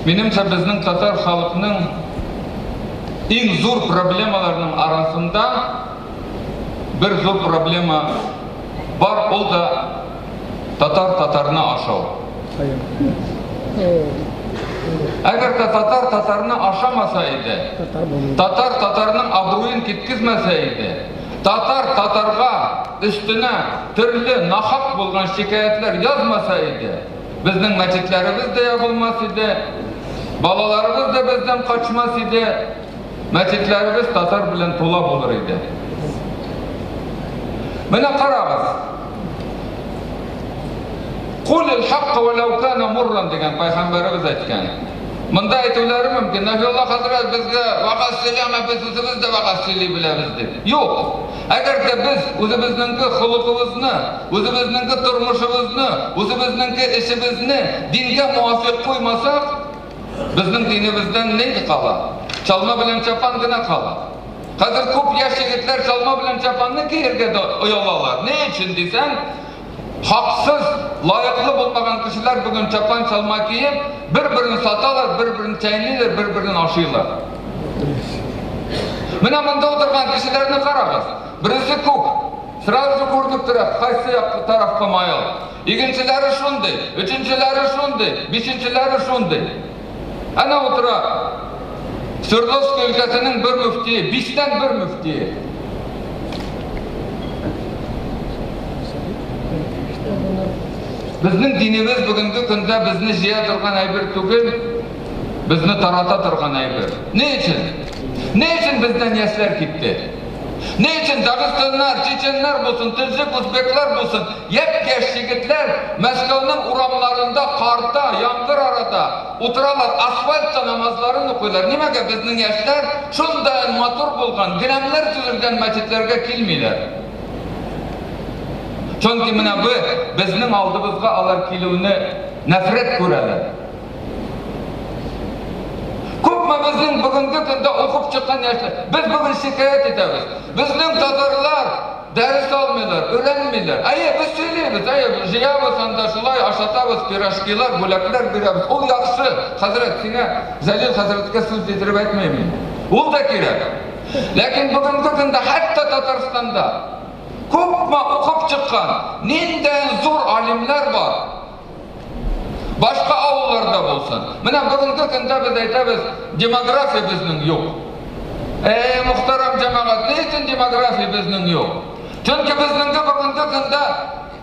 Минемчә, безнең татар халыкның иң зур проблемаларының арасында бер зур проблема бар, ул да татар татарны ашау. Әгәр дә татар татарны ашамаса иде, татар татарның абруен киткезмәсә иде, татар татарга өстенә төрле нахак булган шикаятьләр язмаса иде, безнең мәчетләребез дә ябылмас иде, балаларыбыз да бездән качмас иде, мәчетләребез татар белән тула булыр иде. Менә карагыз. Кулил хакка ва лау кана мурран дигән пәйгамбәребез әйткән. Монда әйтүләре мөмкин. Нәбиулла хәзрәт безгә вәгазь сөйләмә, без үзебез дә вәгазь сөйли беләбез дип. Юк. Әгәр дә без үзебезнеңке холыкыбызны, үзебезнеңке тормышыбызны, үзебезнеңке эшебезне дингә муафикъ куймасак, безнең динебездән ни кала? Чалма белән чапан гына кала. Хәзер күп яшь егетләр чалма белән чапанны киергә дә оялалар. Ни өчен дисәң, хаксыз, лаеклы булмаган кешеләр бүген чапан-чалма киеп, бер-берен саталар, бер-берен чәйниләр, бер-берен ашыйлар. Менә монда утырган кешеләрне карагыз. Беренче күк. Сразу же күренеп тора, кайсы як тарафка майл. Икенчеләре шундый, өченчеләре шундый, бишенчеләре шундый. Әнә утыра Свердловск өлкәсенең бер мөфтие, биштән бер мөфтие. Безнең динебез бүгенге көндә безне җыя торган әйбер түгел, безне тарата торган әйбер. Ни өчен? Ни өчен бездән яшьләр китте? Ни өчен дагыстаннар, чеченнар булсын, төзек узбеклар булсын, япь-яшь егетләр Мәскәүнең урамнарында карта, яңгыр арада утыралар, асфальтта намазларын укыйлар. Нимәгә безнең яшьләр шундай матур булган, келәмнәр төзелгән мәчетләргә килмиләр? Чөнки менә бу безнең алдыбызга алар килүне нәфрәт күрәләр. Күпме безнең бүгенге көндә укып чыккан яшьләр. Без бүген шикаять итәбез. Безнең татарлар дәрес алмыйлар, өйрәнмиләр. Әйе, без сөйлибез, әйе, җыябыз анда шулай ашатабыз, пирожкилар, бүләкләр бирәбез. Ул яхшы. Хәзрәт, сиңа Җәлил хәзрәткә сүз тидереп әйтмим мин. Ул да кирәк. Ләкин бүгенге көндә хәтта Татарстанда күпме укып чыккан, ниндәй зур алимнәр бар. Башка авылларда булсын. Менә бүгенге көндә без әйтәбез, демография безнең юк. Әй, мөхтәрәм җәмәгать, ни өчен демография безнең юк? Чөнки безнеңге бүгенге көндә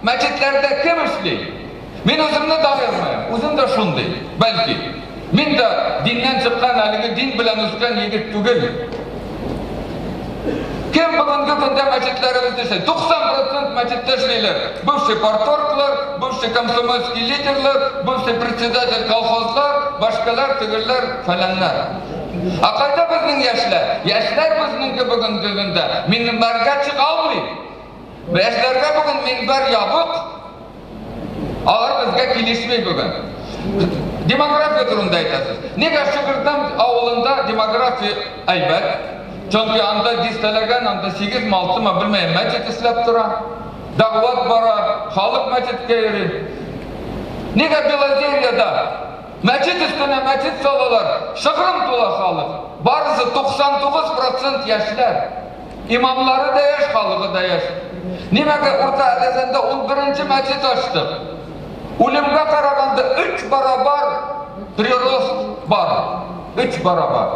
мәчетләрдә кем эшли? Мин үземне дә аермыйм, үзем дә шундый, бәлки. Мин дә диннән чыккан, әлеге дин белән үскән егет түгел. Кем бүгенге көндә мәчетләребездә эшли? 90% мәчеттә эшлиләр. Бывший парторглар, бывший комсомольский лидерлар, бывший председатель колхозлар, башкалар, тегеләр, фәләннәр. Ә кайда безнең яшьләр? Яшьләр безнеңке бүгенге көндә минбәргә чыга алмый. Яшьләргә бүген минбәр ябык. Алар безгә килешми бүген. Демография турында әйтәсез. Нигә Шыгырдан авылында демография әйбәт? Чөнки анда дистәләгән, анда 8 ме, 6 мы, белмәем, мәчет эшләп тора. Дәгъват бара, халык мәчеткә йөри. Нигә Белозерьеда мәчет өстенә мәчет салалар, шыгрым тула халык. Барысы 99% яшьләр. Имамлары да яшь, халыгы да яшь. Нимәгә Урта Әләзәндә 11 мәчет ачтык? Үлемгә караганда 3 барабар прирост бар. 3 барабар.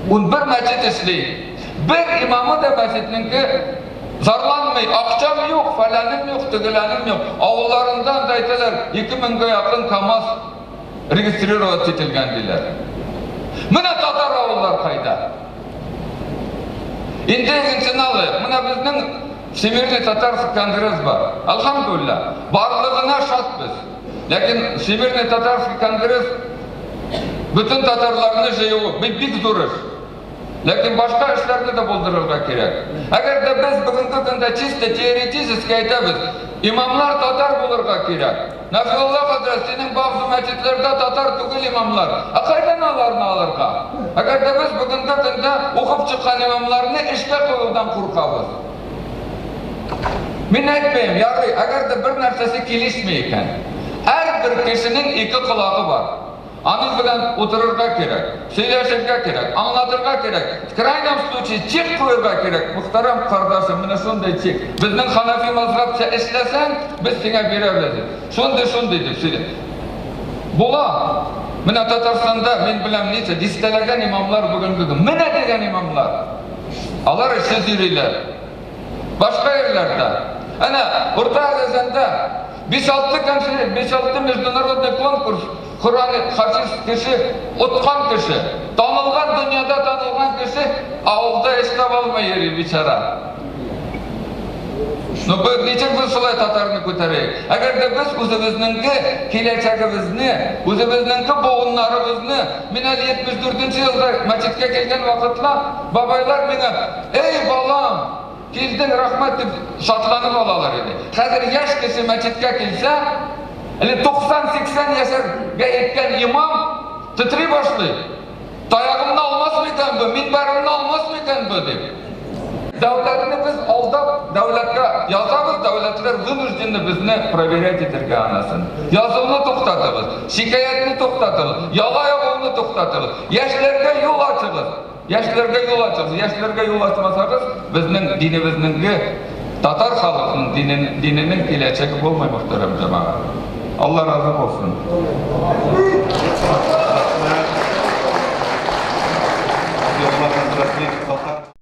11 мәчет эшли. Бер имамы да мәчетнеңке зарланмый, акчам юк, фәләнем юк, тегеләнем юк. Авылларыннан да әйтәләр, 2000гә якын КАМАЗ регистрировать ителгән диләр. Менә татар авыллар кайда? Инде икенчене алыйк. Менә безнең Всемирный татарский конгресс бар. Алхамдулилла, барлыгына шатбыз. Ләкин Всемирный татарский конгресс бөтен татарларны җыюы бик бик зур эш. Ләкин башка эшләрне дә булдырырга кирәк. Әгәр дә без бүгенге көндә чисто теоретически әйтәбез, имамнар татар булырга кирәк. Нәфиулла хәзрәт, синең бәгъзе мәчетләрдә татар түгел имамнар. Ә кайдан аларны алырга? Әгәр дә без бүгенге көндә укып чыккан имамнарны эшкә куюдан куркабыз. Мин әйтмим, ярый, әгәр дә бер нәрсәсе килешми икән. Һәрбер кешенең ике колагы бар. Аның белән утырырга кирәк, сөйләшергә кирәк, аңлатырга кирәк. В крайнем случае чик куерга кирәк. Мөхтәрәм кардәшем, менә шундый чик. Безнең ханафи мазһабча эшләсәң, без сиңа бирәбез. Шундый-шундый дип сөйли. Була. Менә Татарстанда мин беләм ничә дистәләгән имамлар бүгенге көн. Менә дигән имамлар. Алар эшсез йөриләр. Башка җирләрдә. Әнә, Урта Азиядә 5-6 конференция, 5-6 международный конкурс Коръән хафиз кеше, откан кеше, танылган дөньяда танылган кеше авылда эш таба алмый йөри бичара. Ну, бу ничек без шулай татарны күтәрәйек? Әгәр дә без үзебезнеңке киләчәгебезне, үзебезнеңке буыннарыбызны, мин әле 74 елда мәчеткә килгән вакытла бабайлар миңа, "Эй, балам, килдең, рәхмәт" дип шатланып алалар иде. Хәзер яшь кеше мәчеткә килсә, әле 90-80 яшәргә җиткән имам тетри башлый. Таягымны алмас микән бу, минбәремне алмас микән бу дип. Дәүләтне без алдап, дәүләткә язабыз, дәүләтләр вынуждены безне проверять итәргә анасын. Язуны туктатыгыз, шикаятьне туктатыгыз, яла ягуны туктатыгыз, яшьләргә юл ачыгыз. Яшьләргә юл ачыгыз, яшьләргә юл ачмасагыз, безнең динебезнеңге, татар халыкның динен, диненең киләчәге булмый, мөхтәрәм җәмәгать. Алла разый булсын. Рәхмәт. Абдулла хәзрәтнең татар.